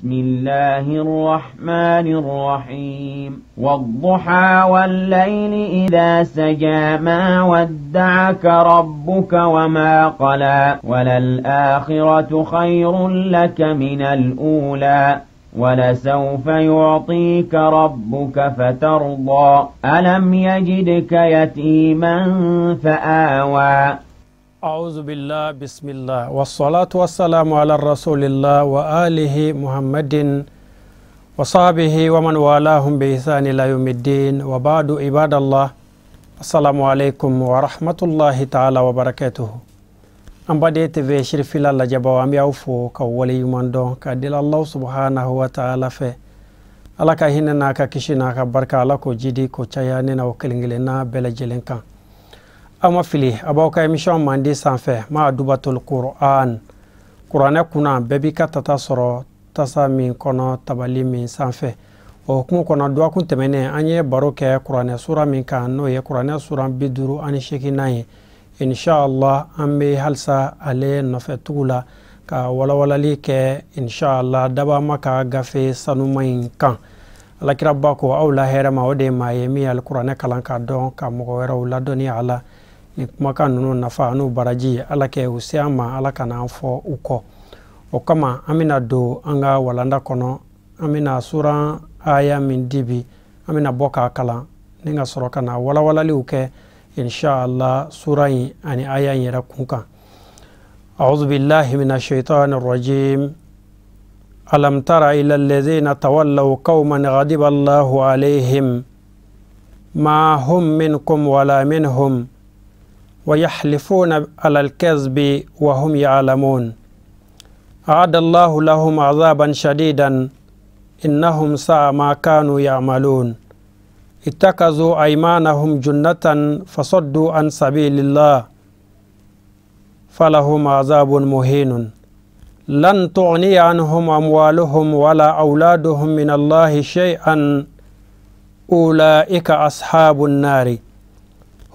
بسم الله الرحمن الرحيم. والضحى والليل إذا سجى ما ودعك ربك وما قلى وللآخرة خير لك من الأولى ولسوف يعطيك ربك فترضى. ألم يجدك يتيما فآوى. أعوذ بالله بسم الله والصلاة والسلام على رسول الله وآله محمد وصحبه ومن والاهم بإحسان إلى يوم الدين وبعد. عباد الله، السلام عليكم ورحمة الله تعالى وبركاته. An baden TV Sirifila lajɛbaw, an bɛ aw fo ka waleɲuman dɔn ka deli Allah subhanahu wa ta'ala fɛ, Ala ka hinɛ n'a ka kisi n'a ka barika, Ala k'o jidi k'o caya ne n'aw kelen kelenna bɛɛ lajɛlen kan. Aw ma fili, a b'aw ka émission mandi sanfɛ, ma dubatul Qur'an, kuranɛ kunna bɛɛ b'i ka tata sɔrɔ tasa min kɔnɔ, tabali min sanfɛ. O hukumu kɔnɔ, dɔgɔkun tɛmɛnen an ye baro kɛ kuranɛ sura min kan, n'o ye kuranɛ sura 58nan ye. Inshallah an bɛ halisa ale nɔfɛ tugu la ka walawalali kɛ inshallah dabama ka gafe sanuma in kan. Alakiraba ko aw la hɛrɛ ma, o de ye maa ye min ye alikuranɛ kalan k'a dɔn ka mɔgɔ wɛrɛw ladɔnniya a la. Nin kumakan ninnu nafa n'u baraji, Ala kɛ u se an ma, Ala kana an fɔ u kɔ. O kama an bɛna don an ka walanda kɔnɔ. An bɛna suran aya min di bi, an bɛna bɔ k'a kalan ni ka sɔrɔ ka na walawalaliw kɛ inshallah sura in ani aya in yɛrɛ kun kan. A'udhu billahi minash shaitanir rajim. Alam tara ila alladhina tawallaw qauman ghadiba Allahu alayhim ma hum minkum wala minhum wa yahlifuna ala al-kadhbi wa hum ya'lamun. A'adda Allahu lahum 'adhaban shadidan innahum sa'a ma kanu ya'malun. اتخذوا أيمانهم جنة فصدوا عن سبيل الله فلهم عذاب مهين. لن تغني عنهم أموالهم ولا أولادهم من الله شيئا أولئك أصحاب النار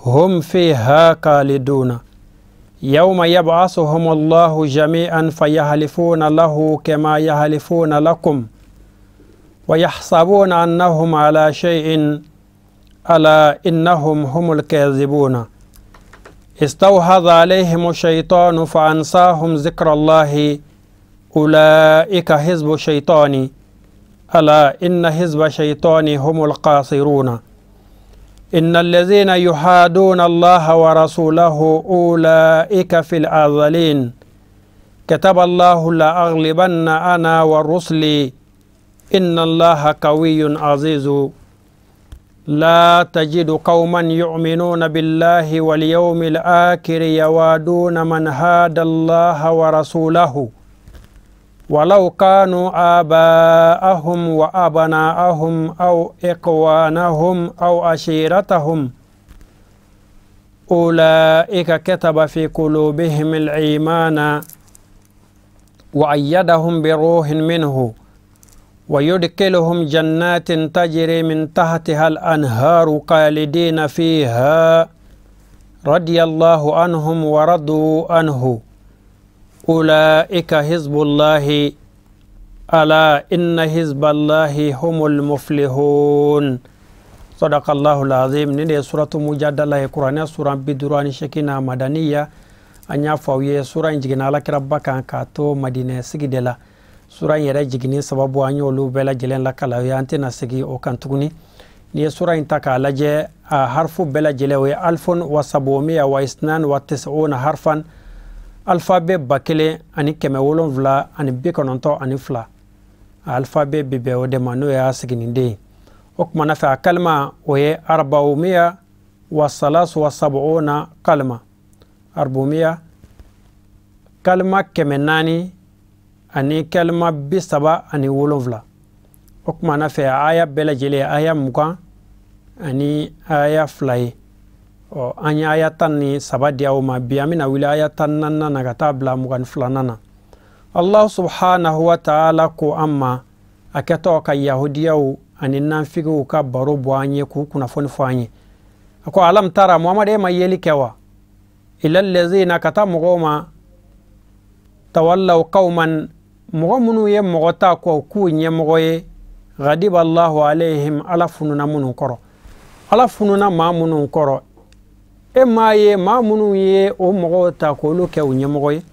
هم فيها خالدون. يوم يبعثهم الله جميعا فيحلفون له كما يحلفون لكم ويحسبون أنهم على شيء ألا إنهم هم الكاذبون. استوحذ عليهم الشيطان فأنساهم ذكر الله أولئك حزب الشيطان ألا إن حزب الشيطان هم القاصرون. إن الذين يحادون الله ورسوله أولئك في الأذلين. كتب الله لأغلبن أنا والرسل إن الله قوي عزيز. لا تجد قوما يؤمنون بالله واليوم الآخر يوادون من هاد الله ورسوله ولو كانوا آباءهم وأبناءهم أو إخوانهم أو عشيرتهم أولئك كتب في قلوبهم الإيمان وأيدهم بروح منه ويدخلهم جنات تجري من تحتها الأنهار خالدين فيها رضي الله عنهم ورضوا عنه أولئك حزب الله ألا إن حزب الله هم المفلحون. صدق الله العظيم. نيني سورة مجادلة القرآن سورة 58 مدنية. An y'a fɔ aw ye sura in jiginna alakiraba kan k'a to Madinɛ sigi de la. Sura in yɛrɛ jiginni sababu an y'olu bɛɛ lajɛlen lakala ye, an tɛna segin o kan tuguni. N'i ye sura in ta k'a lajɛ, a harfu bɛɛ lajɛlen o ye alfun wa sabumiya wa isnan wa tis'una harfan, alfabe 1792, a alfabe bi bɛn o de ma, n'o y'a siginiden ye. O kumana fɛ a kalima o ye arbaumiya wa salasu wa sab'una kalima, arbumiya kalima 400 ani kalima 37. O kumana fɛ aya bɛɛ lajɛlen aya 20 ani aya 2 ye. Ɔ an ye aya 13 di aw ma bi, an bɛna wuli aya 14nan na ka taa bila 22nan na. Allah subhanahu wa ta'ala ko an ma a kɛtɔ ka yahudiyaw ani nanfigiw ka baro bɔ an ye k'u kunnafoni fɔ an ye. A ko alam tara, Muhamadu e ma yeli kɛ wa? Ila allazina, ka taa mɔgɔw ma, tawallaw qauman, Mɔgɔ minnu ye mɔgɔ ta kɔ k'u ɲɛmɔgɔ ye, ghadiba Allahu alayhim, Ala fununa minnu kɔrɔ, Ala fununa maa minnu kɔrɔ. E m'a ye maa minnu ye o mɔgɔw ta k'olu kɛ u ɲɛmɔgɔ ye,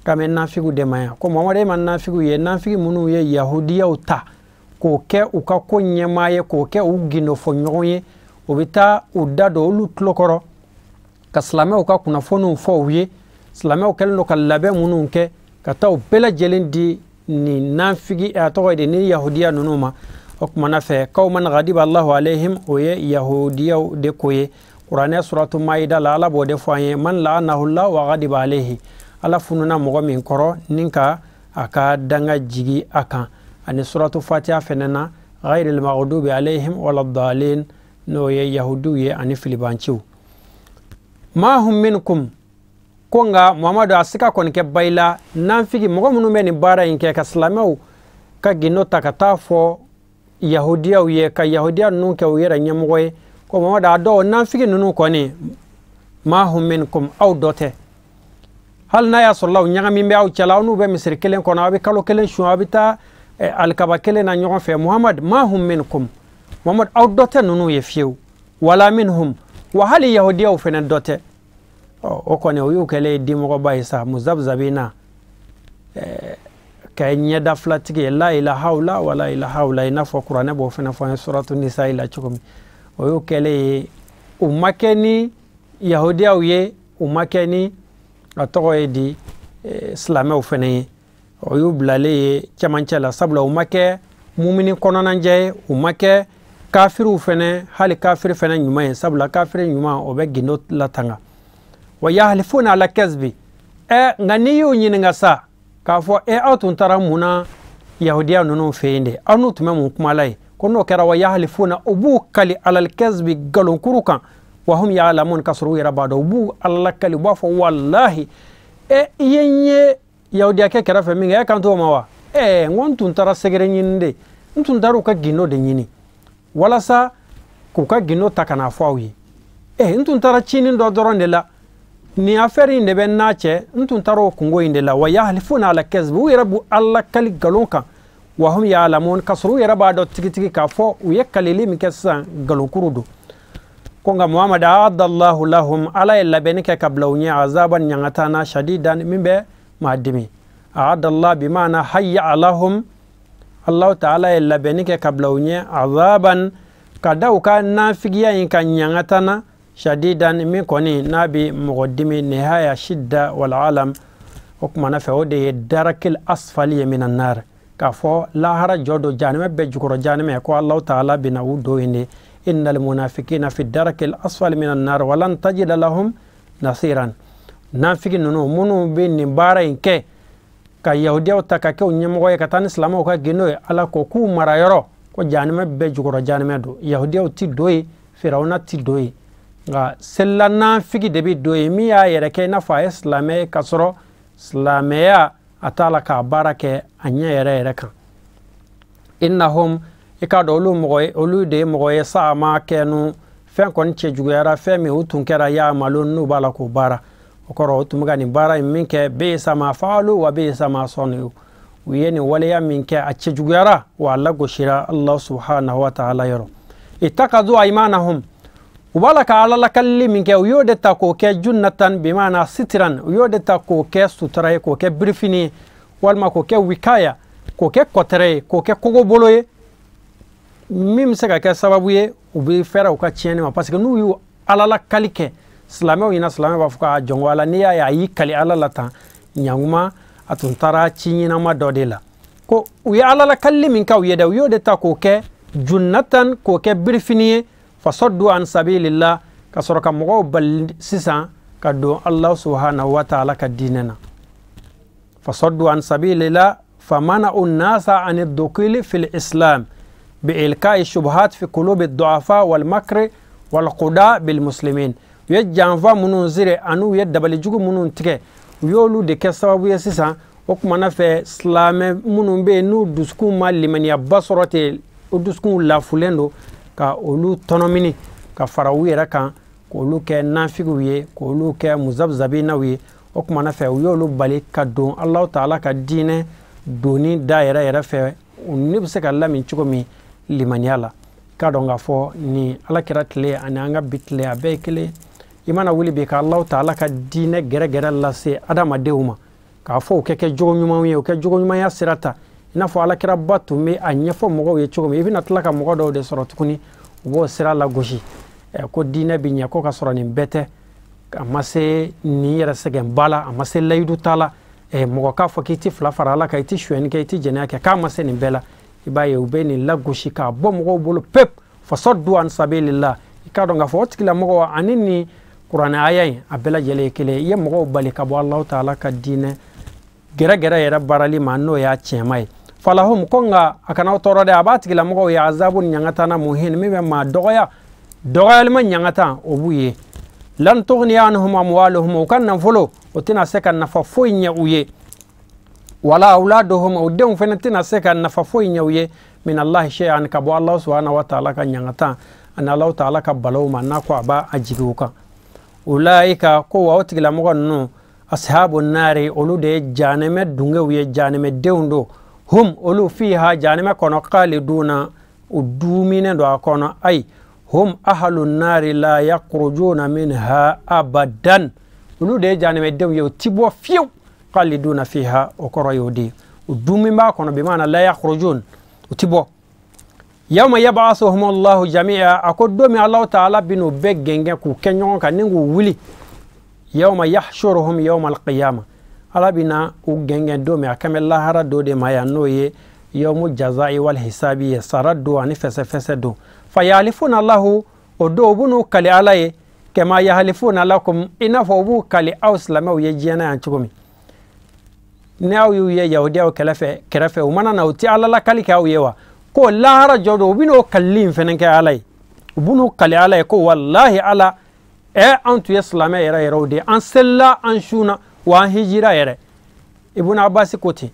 k'a bɛ nafigiw de ma yan. Ko Muhamadu, e ma nafigiw ye, nafigi minnu ye yahudiyaw ta k'o kɛ u ka ko ɲɛmaa ye, k'o kɛ u gindofɔɲɔgɔn ye, o bɛ taa u da don olu tulo kɔrɔ ka silamɛw ka kunnafoniw fɔ u ye. Silamɛw kɛlen don ka labɛn minnu kɛ ka taa u bɛɛ lajɛlen di nin nafigi, a tɔgɔ ye di, ni yahudiya ninnu ma. O kumana fɛ, qawman ghadiba Allahu alayhim, o ye yahudiyaw de ko ye. Kuranɛ suratu Maida la, Ala b'o de fɔ an ye, man la'anahu Allah wa ghadiba alayhi, Ala fununa mɔgɔ min kɔrɔ ni ka a ka danga jigi a kan. Ani suratu Fatiha fɛnɛ na, ghayril maghdubi alayhim waladdallin, n'o ye yahudiw ye ani filibanciw. Ma hum minkum, ko nka Muhamadu a se ka kɔni kɛ ba i la, nafigi mɔgɔ minnu bɛ nin baara in kɛ ka silamɛw ka gindo ta ka taa fɔ yahudiyaw ye, ka yahudiya ninnu kɛ u yɛrɛ ɲɛmɔgɔ ye, ko Muhamadu a dɔw nafigi ninnu kɔni, ma hum minkum, aw dɔ tɛ. Hali n'a y'a sɔrɔ la u ɲagami bɛ aw cɛla, aw n'u bɛ misiri kelen kɔnɔ, aw bɛ kalo kelen sun, aw bɛ taa alikaba kelen na ɲɔgɔn fɛ. Muhamadu, ma hum minkum, Muhamadu aw dɔ tɛ ninnu ye fiyewu. Wala minhum, wa hali yahudiyaw fɛnɛ dɔ tɛ. O kɔni o y'u kɛlen ye dimɔgɔba ye sa, muzabzabina, ka ɲɛda filatigi ye, la ilaha illa wa la ilaha illa, i n'a fɔ kuranɛ b'o fɛnɛ fɔ an ye suratu Nisa la cogo min. O y'u kɛlen ye, u ma kɛ ni yahudiyaw ye, u ma kɛ ni a tɔgɔ ye di silamɛw fɛnɛ ye. O y'u bilalen ye cɛmancɛ la, sabula u ma kɛ mumini kɔnɔnajɛ ye, u ma kɛ kafiriw fɛnɛ, hali kafiri fɛnɛ ɲuman ye, sabula kafiri ɲuman o bɛ gindo latanga. Wa yahlifuna ala kasbi, nka n'i y'u ɲininka sa k'a fɔ aw tun taara mun na yahudiya ninnu fɛ yen de, aw n'u tun bɛ mun kuma la yen? Ko n'o kɛra, wa yahlifuna, u b'u kali alal kasbi, nkalonkuru kan, wa hum ya'lamun, k'a sɔrɔ u yɛrɛ b'a dɔn, u b'u ala kali, u b'a fɔ walahi, i ye n ye yahudiyakɛ kɛrɛfɛ min kɛ, e kan t'o ma wa? N ko n tun taara sɛgɛrɛ ɲini de, n tun taara u ka gindo de ɲini walasa k'u ka gindo ta ka n'a fɔ aw ye. N tun taara cinin dɔ dɔrɔn de la, nin affaire in de bɛ n n'a cɛ, n tun taara o kungo in de la. Wa yahlifuna ala kasbi, u yɛrɛ b'u ala kali nkalon kan, wa hum ya'lamun, k'a sɔrɔ u yɛrɛ b'a dɔn tigitigi k'a fɔ u ye kalili min kɛ sisan nkalonkuru don. Ko nka Muhamadu, a'adallahu lahum, Ala ye labɛnni kɛ ka bila u ɲɛ, azaban, ɲangata na, shadidan, min bɛ maa dimi. A'adallah bi maana hayya lahum, Allahu ta'ala ye labɛnni kɛ ka bila u ɲɛ, azaban, ka da u ka nafigiya in ka ɲangata na, shadidan, min kɔni n'a bɛ mɔgɔ dimi, nihaya shidda wal alam. O kumana fɛ, o de ye darakil asfali ye minan nar, k'a fɔ lahara jɔ don jahanama bɛɛ jukɔrɔ jahanama, ko Allahu ta'ala bɛna u don yen de. Innal munafiqina fi darakil asfali minan nar walan tajida lahum nasiran. Nafigi ninnu minnu bɛ nin baara in kɛ ka yahudiyaw ta ka kɛ u ɲɛmɔgɔ ye ka taa ni silamɛw ka gindo ye, Ala ko k'u mara yɔrɔ ko jahanama bɛɛ jukɔrɔ jahanama don, yahudiyaw ti don yen, firawuna ti don yen, nka selila nafigi de bɛ don yen, min y'a yɛrɛ kɛ i n'a fɔ a ye silamɛ ye k'a sɔrɔ silamɛya a t'a la k'a baara kɛ a ɲɛ yɛrɛ yɛrɛ kan. Innahum, i k'a dɔn olu mɔgɔ ye, olu de ye mɔgɔ ye, sa'a ma kɛnu, fɛn kɔni cɛjuguyara, fɛn min u tun kɛra ya'malun, n'u b'a la k'o baara. O kɔrɔ, o tun bɛ ka nin baara in min kɛ, bi'sa ma fa'alu wa bi'sa ma sanu, u ye nin waleya min kɛ a cɛjuguyara wa a lagosira Allah subhanahu wa ta'ala yɔrɔ. Ittakadu aymanahum, u b'a la ka Ala lakalili min kɛ, u y'o de ta k'o kɛ junnatan, bimaana sitiran, u y'o de ta k'o kɛ sutura ye, k'o kɛ birifini ye, walima k'o kɛ wikaya, k'o kɛ kɔtɛrɛ ye, k'o kɛ kogobolo ye, min bɛ se ka kɛ sababu ye u bɛ fɛɛrɛ u ka tiɲɛni ma. Parce que n'u y'u Ala lakali kɛ silamɛw ɲɛna, silamɛ b'a fɔ k'a jɔn ko Ala, n'i y'a ye a y'i kali Ala la tan, ɲankuma a tun taara ci ɲɛnama dɔ de la. Ko u ye Ala lakalili min kɛ u ye dɛ, u y'o de ta k'o kɛ junnatan, k'o kɛ birifini ye, fasaddu an sabilillah, ka sɔrɔ ka mɔgɔw bali sisan ka don Allah subhanahu wa ta'ala ka diinɛ na. Fasaddu an sabilillah famana'u nasa an ad-dukhuli fil islam bi ilka'i shubuhat fi qulubi ad-du'afa wal makri wal quda bil muslimin. U ye janfa minnu siri ani u ye dabalijugu minnu tigɛ, u y'olu de kɛ sababu ye sisan. O kumana fɛ, silamɛ minnu bɛ yen n'u dusukun ma limaniyaba sɔrɔ ten, o dusukun lafulen don, ka olu tɔnɔmini ka fara u yɛrɛ kan, k'olu kɛ nafigiw ye, k'olu kɛ muzabzabinaw ye. O kumana fɛ, u y'olu bali ka don Allahu ta'ala ka diinɛ doni da yɛrɛ yɛrɛ fɛ u ni bɛ se ka lamin cogo min limaniya la. K'a dɔn k'a fɔ ni ala kira tile ani an ka bi tile a bɛɛ ye kelen. I mana wuli bi ka Alahu taala ka diinɛ gɛrɛgɛrɛ lase adamadenw ma k'a fɔ u kɛ kɛ jogo ɲumanw ye, u kɛ jogo ɲumanya sira ta i n'a fɔ alakiraba tun bɛ a ɲɛfɔ mɔgɔw ye cogo min, i bɛna tila ka mɔgɔ dɔw de sɔrɔ tuguni u b'o sira lagosi ko diinɛ bɛ ɲɛ ko ka sɔrɔ nin bɛɛ tɛ, a ma se nin yɛrɛ sɛgɛnba la, a ma se layidu ta la, mɔgɔ k'a fɔ k'i ti fila fara ala kan, i ti sonyɛni kɛ, i ti jɛnɛya kɛ, k'a ma se nin bɛɛ la. I b'a ye u bɛ nin lagosi k'a bɔ mɔgɔw bolo pep fasaddu an sabilillah. I k'a dɔn k'a fɔ o tigilamɔgɔ ani nin kuranɛ aya in a bɛɛ lajɛlen ye kelen ye. I ye mɔgɔw bali ka bɔ Alahu taala ka diinɛ gɛrɛgɛrɛ yɛrɛ baarali ma n'o y'a tiɲɛma ye. Falahum ko nka a kana aw tɔɔrɔ dɛ, a b'a tigilamɔgɔw ye azabu ɲangata na muhin min bɛ maa dɔgɔya, dɔgɔyalima ɲangata o b'u ye. Lan tughniya anhum amwaluhum, u ka nafolo o tɛna se ka nafa foyi ɲɛ u ye, wala auladuhum, u denw fana tɛna se ka nafa foyi ɲɛ u ye, min Allahi shay'an, ka bɔ Alahu subhanahu wa ta'ala ka ɲangata ani Alahu ta'ala ka balaw ma n'a ko a b'a jigi u kan. Ulaika ko wa o tigilamɔgɔ ninnu ashabu nari, olu de ye janɛmɛ dungew ye, janɛmɛdenw don. Hum olu fiha janɛmɛ kɔnɔ khaliduna, u duminen don a kɔnɔ. Ayi hum ahlu nari la yakhrujuna minha abadan, olu de ye janɛmɛdenw ye, u ti bɔ fiyewu. Khaliduna fiha o kɔrɔ y'o de ye, u dumin b'a kɔnɔ, bi maana la yakhrujun, u ti bɔ. Yawma yab'athuhum Allahu jami'a, a ko don min Alahu taala bɛn'u bɛɛ gɛngɛn k'u kɛ ɲɔgɔn kan ni k'u wuli. Yawma yahshuruhum yawma al-qiyama, Ala bɛna u gɛngɛn don min a kan bɛ lahara dɔ de ma yan, n'o ye yawmu jaza'i wal hisabi ye, sara don ani fɛsɛfɛsɛ don. Fa yahlifuna lahu, o don u bɛn'u kali Ala ye, kama yahlifuna lakum, i n'a fɔ u b'u kali aw silamɛw ye diɲɛ na yan cogo min. Ni aw y'u ye yahudiyaw kɛrɛfɛ u mana na u ti Ala lakali kɛ aw ye wa? Ko lahara jɔ don u bɛn'o kalili in fɛnɛ kɛ Ala ye, u bɛn'u kali Ala ye ko walahi Ala, an tun ye silamɛ yɛrɛ yɛrɛw de ye, an selila, an sunna, wa an hijira yɛrɛ. Ibn Abbas ko ten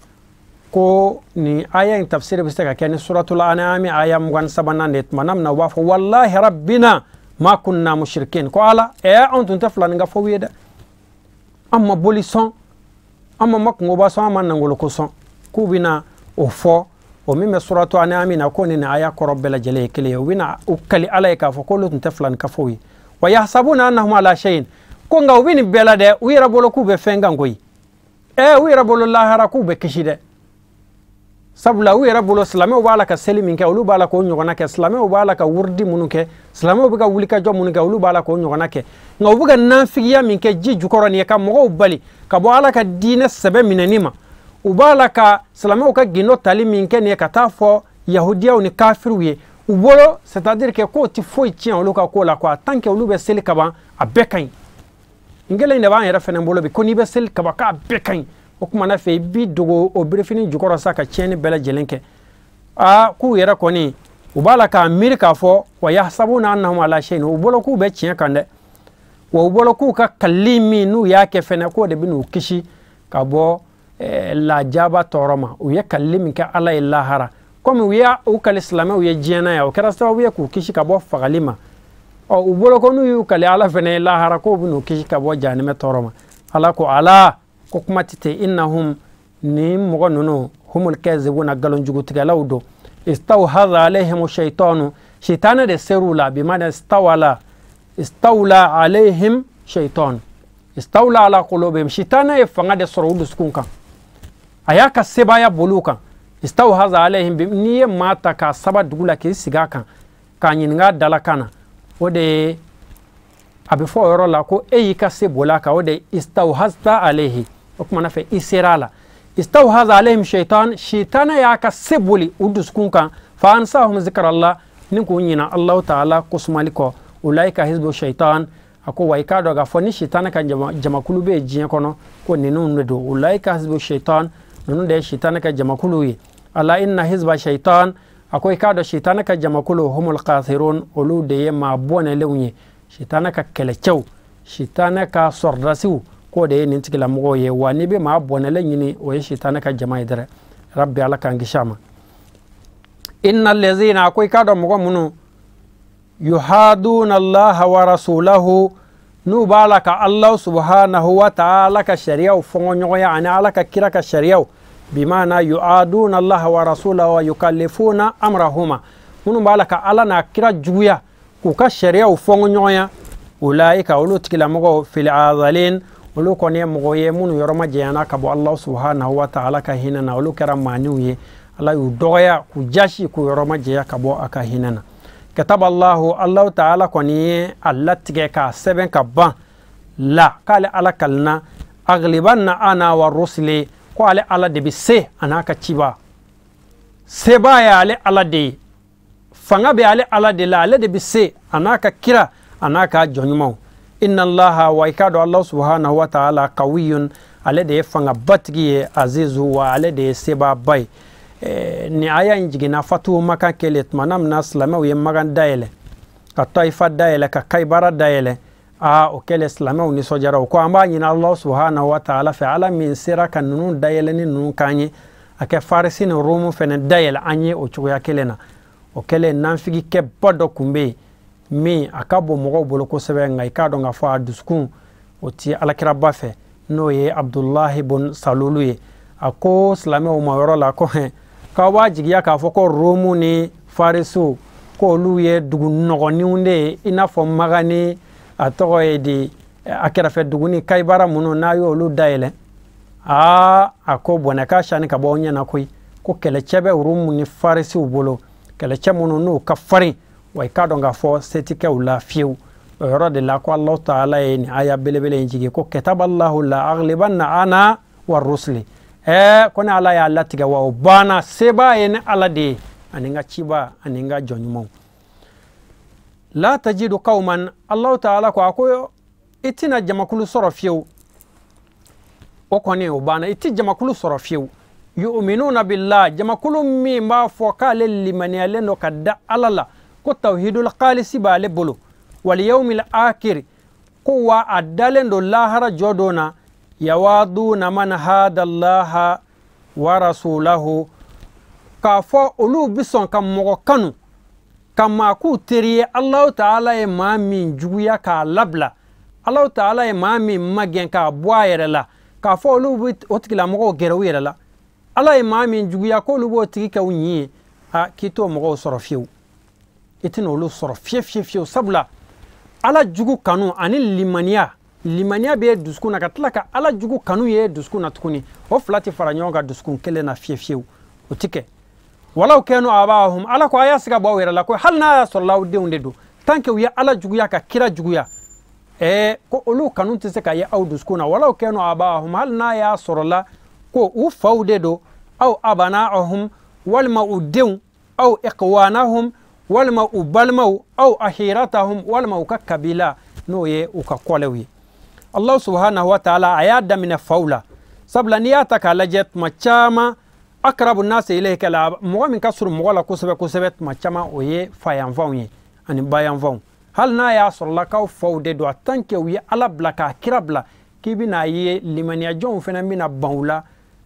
ko nin aya in tafsiri bɛ se ka kɛ ni suratul an'am aya 23nan de ye, tuma min na u b'a fɔ walahi rabbina ma kunna mushrikin, ko Ala an tun tɛ filaninkafow ye dɛ, an ma boli sɔn, an ma makungoba sɔn, an ma nangoloko sɔn. K'u bɛna o fɔ o min bɛ suratu an'am na ko nin aya kɔrɔ bɛɛ lajɛlen ye kelen ye, u bɛna u kali Ala ye k'a fɔ k'olu tun tɛ filaninkafow ye. Wa yahsabuna annahum ala shay'in, ko nka u bɛ nin bɛɛ la dɛ, u yɛrɛ bolo k'u bɛ fɛn kan koyi, u yɛrɛ bolo lahara k'u bɛ kisi dɛ, sabula u yɛrɛ bolo silamɛw b'a la ka seli min kɛ olu b'a la k'o ɲɔgɔnna kɛ, silamɛw b'a la ka wurudi minnu kɛ, silamɛw bɛ ka wulikajɔ minnu kɛ olu b'a la k'o ɲɔgɔnna kɛ, nka u bɛ ka nanfigiya min kɛ ji jukɔrɔ nin ye ka mɔgɔw bali ka bɔ Ala ka diinɛ sɛbɛ minɛni ma, u b'a la ka silamɛw ka gindo tali min kɛ nin ye ka taa fɔ yahudiyaw ni kafiriw ye, u bolo c'est à dire que k'o ti foyi tiɲɛ olu ka ko la quoi, tant que olu bɛ seli kaban a bɛɛ ka ɲi. N kelen de b'an yɛrɛ fɛnɛ bolo bi ko n'i bɛ seli kaban k'a bɛɛ ka ɲi, o kuma na fɛ i b'i dogo o birifini jukɔrɔ sa ka tiɲɛni bɛɛ lajɛlen kɛ. Aa k'u yɛrɛ kɔni u b'a la k'a miiri k'a fɔ wa yahsabuna annahum ala shay'in, u bolo k'u bɛ tiɲɛ kan dɛ, wa u bolo k'u ka kalili min n'u y'a kɛ fɛnɛ k'o de bɛ n'u kisi ka bɔ lajaba tɔɔrɔ ma. U ye kalili min kɛ Ala ye lahara, komi u y'a u kali silamɛw ye diɲɛ na yan, o kɛra sababu ye k'u kisi ka bɔ fagali ma. Ɔ u bolo ko n'u y'u kali Ala fɛnɛ ye lahara k'o bɛ n'u kisi ka bɔ jahanamɛ tɔɔrɔ ma. Ala ko ala ko kuma tɛ ten, innahum ni mɔgɔ ninnu humul kazibuna, nkalonjugutigɛlaw don. Istawhadha alayhim shaytanu, shaytana de ser'u la, bi maana istawala, istawla alayhim shaytan, istawla ala qulubihim, shaytana ye fanga de sɔrɔ u dusukun kan, a y'a ka sebaaya boli u kan. Istawhaza alayhim, n'i ye maa ta k'a saba dugu la k'i sigi a kan k'a ɲininka a dalakan na, o de ye a bɛ fɔ o yɔrɔ la ko e y'i ka se boli a kan, o de ye istawhazta alayhi, o kumana fɛ i sera a la. Istawhaza alayhim shaytan, shaytana y'a ka se boli u dusukun kan, fa ansahum zikrallah, ni k'u ɲina Allahu taala kosumali kɔ. Ulaika hizbu shaytan, a ko wa i k'a dɔn k'a fɔ ni shaytana ka jamakulu bɛ yen diɲɛ kɔnɔ ko ninnu de don. Ulaika hizbu shaytan, ninnu de ye shaytana ka jamakulu ye. Ala inna hizba shaytan, a ko i k'a dɔn shaytana ka jamakulu humul khasirun, olu de ye maa bɔnɛlenw ye, shaytana ka kɛlɛcɛw, shaytana ka sɔrɔdasiw, k'o de ye nin tigilamɔgɔw ye. Wa n'i bɛ maa bɔnɛlen ɲini o ye shaytana ka jama ye dɛrɛ. Rabbi Ala k'an kisi a ma. Inna allazina, a ko i k'a dɔn mɔgɔ minnu yuhaduna Allaha wa rasulahu, n'u b'a la ka Allah subhanahu wa ta'ala ka sariyaw fɔngɔɲɔgɔnya ani Ala ka kira ka sariyaw Bimana yu'aduna Allah wa rasulahu wa yukallifuna amrahuma, minnu b'a la ka Ala n'a kira juguya k'u ka sariyaw fɔnkɔ ɲɔgɔn ya, ulaika olu tigilamɔgɔw fil azalin, olu kɔni ye mɔgɔ ye minnu yɔrɔ ma janyana ka bɔ Allah subhanahu wa ta'ala ka hinɛ na, olu kɛra maaniw ye, Ala y'u dɔgɔya k'u jasi k'u yɔrɔ ma janya ka bɔ a ka hinɛ na. Kataba Allahu, Allah ta'ala kɔni ye a latigɛ k'a sɛbɛn ka ban la k'ale Ala kalina aglibanna ana wa rusuli, ko ale Ala de bɛ se a n'a ka ciba, seba ye ale Ala de ye, fanga bɛ ale Ala de la, ale de bɛ se a n'a ka kira a n'a ka jɔn ɲumanw. Inna Allaha wa i k'a dɔn Allah subhanahu wa ta'ala qawiyun, ale de ye fangabatigi ye, azizu wa ale de ye sebaaba ye. Ni aya in jiginna Fatuhu Makan kɛlen tuma min na silamɛw ye Makan dayɛlɛ ka Tayifa dayɛlɛ ka Kayibara dayɛlɛ, aa o kɛlen silamɛw nisɔndiyara, o ko an b'a ɲini Allah subhanahu wa ta'ala fɛ, Ala min sera ka ninnu dayɛlɛ ni ninnu k'an ye, a kɛ Farisi ni Romu fɛnɛ dayɛlɛ an ye o cogoya kelen na. O kɛlen nanfigikɛba dɔ tun bɛ yen min a ka bon mɔgɔw bolo kosɛbɛ, nka i k'a dɔn k'a fɔ a dusukun o ti alakiraba fɛ, n'o ye Abdulahi bun Salulu ye. A ko silamɛw ma yɔrɔ la ko hɛn k'aw b'a jigiya k'a fɔ ko Romu ni Farisiw k'olu ye dugu nɔgɔninw de ye, i n'a fɔ Makan ni a tɔgɔ ye di a kɛrɛfɛ dugu ni Kayibara minnu n'a y'olu dayɛlɛ, aa a ko bɔnɛ k'a sani ka bɔ aw ɲɛna koyi, ko kɛlɛcɛ bɛ Romu ni Farisiw bolo, kɛlɛcɛ minnu n'u ka farin, wa i k'a dɔn k'a fɔ se tɛ kɛ u la fiyewu. O yɔrɔ de la ko Alahu taala ye nin aya belebele in jigin ko kataballahu la aglibanna ana wa rusuli, ko ne Ala y'a latigɛ wa o banna, seba ye ne Ala de ye ani n ka ciba ani n ka jɔn ɲumanw. La tajidu qauman, Alahu taala ko a ko i tɛna jamakulu sɔrɔ fiyewu, o kɔni o banna, i tɛ jamakulu sɔrɔ fiyewu. Yu'minuna billah, jamakulu min b'a fɔ k'ale limaniyalen don ka da Ala la, ko tawhidul khalisi b'ale bolo, wal yawmil akhir, ko wa a dalen don lahara jɔ don na, yawaduna man hada Allaha wa rasulahu, k'a fɔ olu bɛ sɔn ka mɔgɔ kanu ka maa k'u teri ye, Alahu taala ye maa min juguya k'a labila, Alahu taala ye maa min magɛn k'a bɔ a yɛrɛ la, k'a fɔ olu bɛ o tigilamɔgɔw gɛrɛ u yɛrɛ la, Ala ye maa min juguya k'olu b'o tigi kɛ u ɲin ye, a k'i t'o mɔgɔw sɔrɔ fiyewu, i tɛna olu sɔrɔ fiye fiye fiyewu. Sabula Ala jugu kanu ani limaniya, limaniya bɛ dusukun na ka tila ka Ala jugu kanu ye dusukun na tuguni, o fila tɛ fara ɲɔgɔn kan dusukun kelen na fiye fiyewu, o tɛ kɛ. Walaw kanu abahum, Ala ko a y'a siga bɔ aw yɛrɛ la ko hali n'a y'a sɔrɔ aw denw de don, tant que u ye Ala juguya ka kira juguya, ko olu kanu tɛ se ka ye aw dusukun na. Walaw kanu abahum, hali n'a y'a sɔrɔ la ko u faw de don, aw abanahum, walima u denw, aw ikhwanahum, walima u balimaw, aw ahiratahum, walima u ka kabila n'o ye u ka kɔlɛw ye. Allah subhanahu wa ta'ala a y'a daminɛ faw la, sabula n'i y'a ta k'a lajɛ tuma caman akrabu nasi ilayka la, mɔgɔ min ka surun mɔgɔ la kosɛbɛ kosɛbɛ tuma caman o ye fayanfanw ye ani bayanfanw. Hali n'a y'a sɔrɔla k'aw faw de don, a tant que u ye Ala bila k'a kira bila, k'i bɛna ye limaniyajɔnw fana bɛna ban u la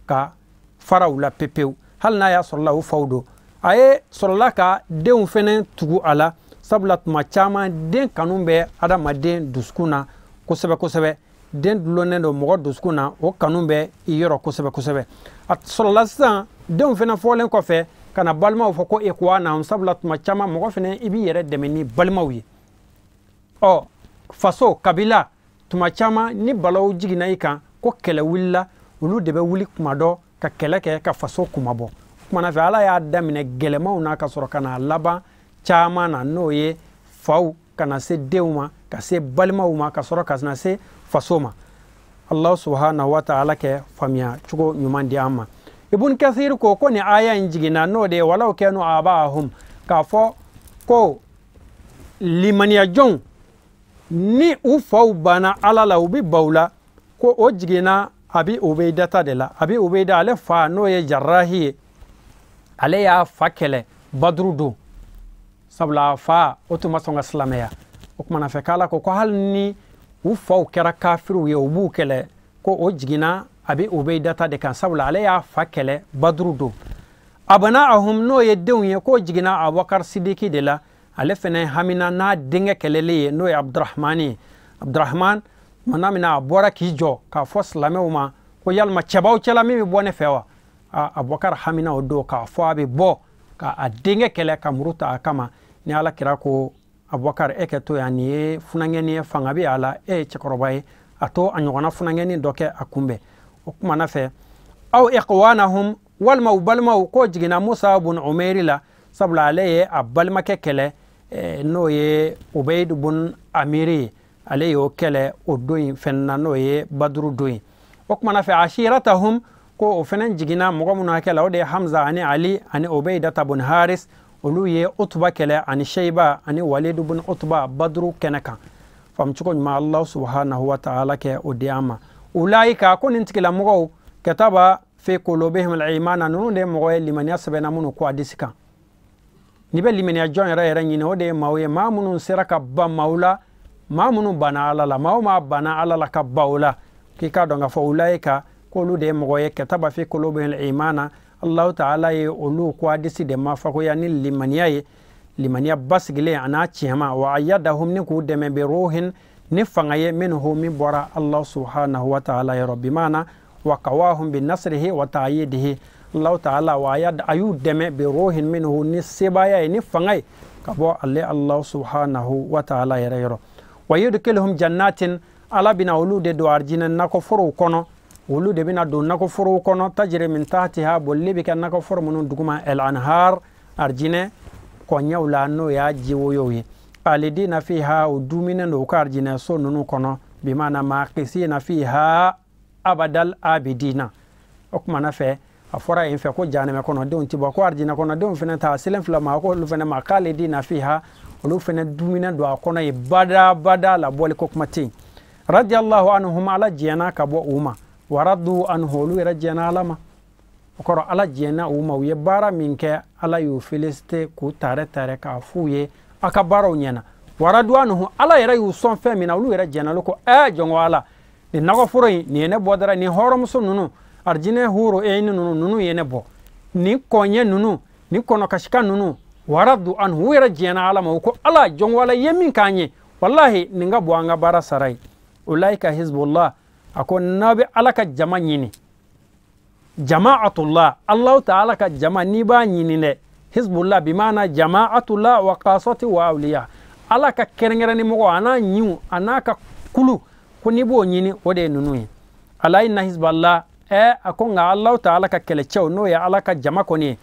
ka fara u la pepewu, hali n'a y'a sɔrɔla u faw don. A ye sɔrɔla ka denw fana tugu a la, sabula tuma caman den kanu bɛ adamaden dusukun na kosɛbɛ kosɛbɛ, den dulonnen don mɔgɔ dusukun na, o kanu bɛ i yɔrɔ kosɛbɛ kosɛbɛ. A sɔrɔla sisan denw fana fɔlen kɔfɛ ka na balimaw fɔ ko ikhwana, sabula tuma caman mɔgɔ fana i b'i yɛrɛ dɛmɛ ni balimaw ye. Ɔ faso kabila tuma caman ni balaw jiginna i kan ko kɛlɛ wulila, olu de bɛ wuli kuma dɔ ka kɛlɛ kɛ ka faso kumabɔ. Kumana fɛ Ala y'a daminɛ gɛlɛmanw na ka sɔrɔ ka na laban caman na, n'o ye faw ka na se denw ma, ka se balimaw ma, ka sɔrɔ ka na se faso ma. Allah subhanahu wa ta'ala kɛ faamuya cogo ɲuman di an ma. Ibn Kathir ko ko ni aya in jiginna n'o de ye walaw kanu abahum, k'a fɔ ko limaniyajɔnw ni u faw banna Ala la u bɛ baw la, ko o jiginna Abi Ubayda ta de la. Abi Ubayda ale fa n'o ye Jarrahi ye, ale y'a fa kɛlɛ Baduru don, sabula a fa o tun ma sɔn ka silamɛya. O kumana fɛ k'Ala ko ko hali ni u faw kɛra kafiriw ye u b'u kɛlɛ, ko o jiginna Abi Ubayda ta de kan, sabula ale y'a fa kɛlɛ Baduru don. Abanahum n'o ye denw ye, k'o jiginna Abubakar Sidiki de la, ale fɛnɛ hamina n'a denkɛ kɛlɛli ye n'o ye Abdurahmani ye. Abdurahman tuma min na a bɔra k'i jɔ k'a fɔ silamɛw ma ko yalima cɛbaw cɛla min bɛ bɔ ne fɛ wa? Abubakar hamina o don k'a fɔ a bɛ bɔ ka a denkɛ kɛlɛ ka muru ta a kama ni Ala kira ko Abubakar e kɛ to yan nin ye funankɛnin ye fanga bɛ a la e ye cɛkɔrɔba ye a to a ɲɔgɔnna funankɛnin dɔ kɛ a kunbɛn o kumana fɛ aw ikhwanahum walima u balimaw k'o jiginna Musa bun Umairi la sabula ale ye a balimakɛ kɛlɛ n'o ye Ubaid bun Amiri ye ale y'o kɛlɛ o don in fɛnɛ na n'o ye Baduru don ye o kumana fɛ ashiratahum ko o fɛnɛ jiginna mɔgɔ minnu hakɛ la o de ye Hamza ani Ali ani Ubaidata bun Haris olu ye Utba kɛlɛ ani Sheiba ani Walid bun Utba Baduru kɛnɛ kan faamucogo ɲuman Allah subhanahu wa ta'ala kɛ o di an ma ulaika ko nin tigilamɔgɔw kataba fi qulubihim al-imana ninnu de ye mɔgɔ ye limaniya sɛbɛnna minnu ko hadisi kan n'i bɛ limaniya jɔn yɛrɛ yɛrɛ ɲini o de ye maaw ye maa minnu sera ka ban maaw la maa minnu banna Ala la maa o maa banna Ala la ka ban o la k'i k'a dɔn k'a fɔ ulaika k'olu de ye mɔgɔ ye kataba fi qulubihim al-imana Allah ta'ala ye olu ko hadisi de mafakoya ni limaniya ye limaniya basigilen a n'a tiɲɛma wa ayyadahum ni k'u dɛmɛ bi ruhin ni fanga ye minhu min bɔra Allah subhanahu wa ta'ala yɔrɔ bimaana wa qawahum bi nasrihi wa ta'yidihi Allah ta'ala wa a y'u dɛmɛ bi ruhin minhu ni sebaaya ye ni fanga ye ka bɔ ale Allah subhanahu wa ta'ala yɛrɛ yɔrɔ wa yudkhiluhum jannatin Ala bɛna olu de don arijinɛ nakɔforow kɔnɔ olu de bɛna don nakɔforow kɔnɔ tajiri min tahtiha bolili bɛ kɛ nakɔforo minnu duguma el anhar arijinɛ kɔɲɛw la n'o y'a jiwoyow ye khalidina fiha u duminen don u ka arijinɛ so ninnu kɔnɔ bimaana maqisina fiha abadal abidina o kumana fɛ a fɔra yen fɛ ko jahanɛmɛ kɔnɔdenw ti bɔ ko arijinɛ kɔnɔdenw fɛnɛ ta selen fila ma ko olu fɛnɛ ma khalidina fiha olu fɛnɛ duminen don a kɔnɔ yen bada bada la bɔli ko kuma tɛ yen radiyallahu anhum Ala diɲɛna ka bɔ u ma waradu anhu olu yɛrɛ diɲɛna Ala ma o kɔrɔ Ala diɲɛna u ma u ye baara min kɛ Ala y'u félicité k'u tare tare k'a f'u ye a ka baaraw ɲɛna waradu anhu Ala yɛrɛ y'u sɔn fɛn min na olu yɛrɛ diɲɛna olu ko jɔnko Ala nin nakɔforo in nin ye ne bɔ dara nin hɔrɔnmuso ninnu arijinɛ horo e ni ninnu ye ne bɔ nin kɔɲɛ ninnu nin kɔnɔkasika ninnu waradu anhu u yɛrɛ diɲɛna Ala ma u ko Ala jɔnko Ala ye min k'an ye walahi nin ka bɔ an ka baara sara ye ulaika hizbullah a ko n'a bɛ Ala ka jama ɲini jama'atullah Allah ta'ala ka jama n'i b'a ɲini dɛ hizbullah bimaana jama'atullah wa qasati wa awliya Ala ka kɛrɛnkɛrɛnni mɔgɔ a n'a ɲiw a n'a ka kulu ko n'i b'o ɲini o de ye ninnu ye ala inna hizballah a ko nka Allah ta'ala ka kɛlɛcɛw n'o ye Ala ka jama kɔni ye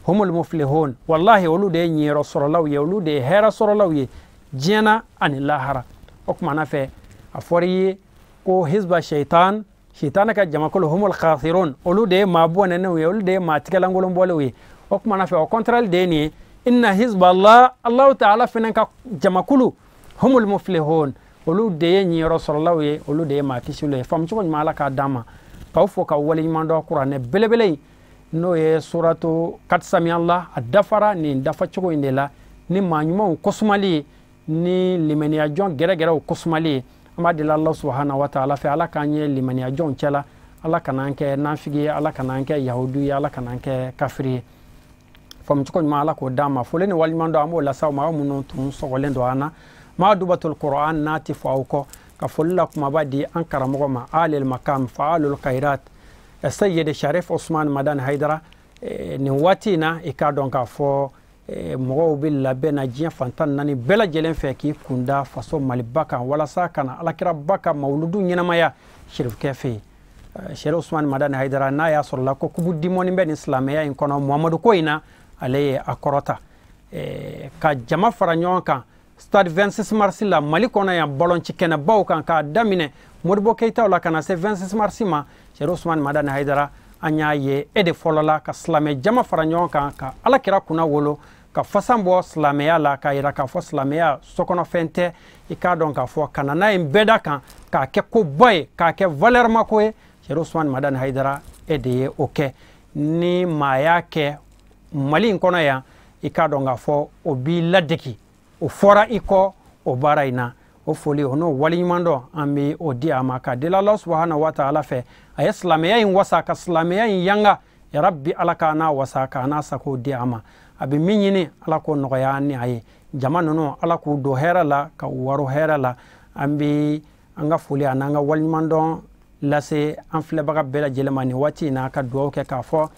humul muflihun wallahi olu de ye ɲiyɔrɔ sɔrɔlaw ye olu de ye hɛrɛ sɔrɔlaw ye diɲɛ na ani lahara o kumana fɛ a fɔra i ye ko hizba shaitan shaitan ka jamakulu humul khasirun olu de ye maa bɔnɛnenw ye olu de ye maa tigɛlankolon bɔlenw ye o kumana fɛ o contraire de ye nin ye inna hizballah Allah ta'ala fɛnɛ ka jamakulu humul muflihun olu de ye ɲiyɔrɔ sɔrɔlaw ye olu de ye maa kisilenw ye faamucogo ɲuman Ala k'a d'an ma k'aw fo ka waleɲuman dɔn kuranɛ belebele in n'o ye suratu katisamiya a dafara nin dafacogo in de la ni maa ɲumanw kosumali ye ni limaniyajɔn gɛrɛgɛrɛw kosumali ye an b'a deli Allah subhanahu wa ta'ala fɛ Ala k'an ye limaniyajɔnw cɛla Ala kan'an kɛ nafigi ye Ala kan'an kɛ yahudu ye Ala kan'an kɛ kafiri ye faamucogo ɲuman Ala k'o d'an ma foli ni waleɲuman dɔn an b'o lase aw ma aw minnu tun sɔgɔlen don an na maa dubatul Qur'an n'a ti fɔ aw kɔ ka foli la kumaba di an karamɔgɔ ma alil makam fa'alul khairat Sayyid Sharif Osman Madani Haidara nin waati in na i k'a dɔn k'a fɔ mɔgɔw bɛ labɛn na diɲɛ fantan naani bɛɛ lajɛlen fɛ k'i kunda faso Maliba kan walasa ka na alakiraba ka mawuludu ɲɛnamaya Sherifkɛ fɛ yen Sherif Osman Madani Haidara n'a y'a sɔrɔ la ko kubu dimɔni bɛ nin silamɛya in kɔnɔ Muhamadu ko in na ale ye a kɔrɔta ka jama fara ɲɔgɔn kan stade 26 mars la Mali kɔnɔ yan balonci kɛnɛbaw kan k'a daminɛ Modibo Keyitaw la ka na se 26 mars ma Sherif Osman Madani Haidara an y'a ye e de fɔlɔ la ka silamɛ jama fara ɲɔgɔn kan ka alakira kunna wolo ka fasan bɔ silamɛya la k'a yira k'a fɔ silamɛya sokɔnɔfɛn tɛ i k'a dɔn k'a fɔ ka na n'a ye bɛɛ da kan k'a kɛ koba ye k'a kɛ valeur mako ye Sherif Osman Madani Haidara e de ye o kɛ ni maa y'a kɛ Mali in kɔnɔ yan i k'a dɔn k'a fɔ o b'i ladegi o fɔra i kɔ o baara in na o foli o n'o waleɲuman dɔn an bɛ o di a ma ka deli Allah subhanahu wa ta'ala fɛ a ye silamɛya in wasa ka silamɛya in yanga ya rabbi Ala k'a n'a wasa k'a n'a sago di a ma a bɛ min ɲini Ala k'o nɔgɔya ni a ye jama ninnu Ala k'u don hɛrɛ la ka u waro hɛrɛ la an bɛ an ka foli a n'an ka waleɲuman dɔn lase an filɛbaga bɛɛ lajɛlen ma nin waati in na ka dugawu kɛ k'a fɔ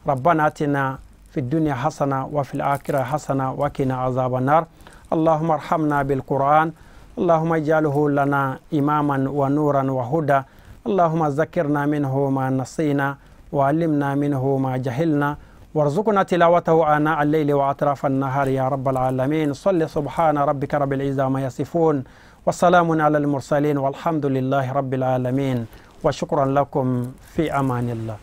ربنا آتنا في الدنيا حسنة وفي الآخرة حسنة وقنا عذاب النار. اللهم ارحمنا بالقرآن، اللهم اجعله لنا إماما ونورا وهدى. اللهم ذكرنا منه ما نسينا وعلمنا منه ما جهلنا وارزقنا تلاوته آناء الليل وأطراف النهار يا رب العالمين. صل سبحان ربك رب العزة ما يصفون وسلام على المرسلين والحمد لله رب العالمين، وشكرا لكم، في أمان الله.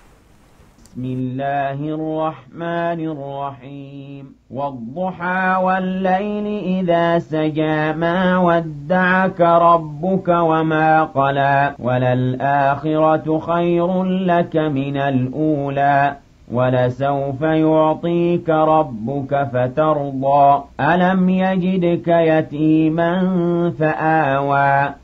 بسم الله الرحمن الرحيم. والضحى والليل إذا سجى ما ودعك ربك وما قلى وللآخرة خير لك من الأولى ولسوف يعطيك ربك فترضى. ألم يجدك يتيما فآوى.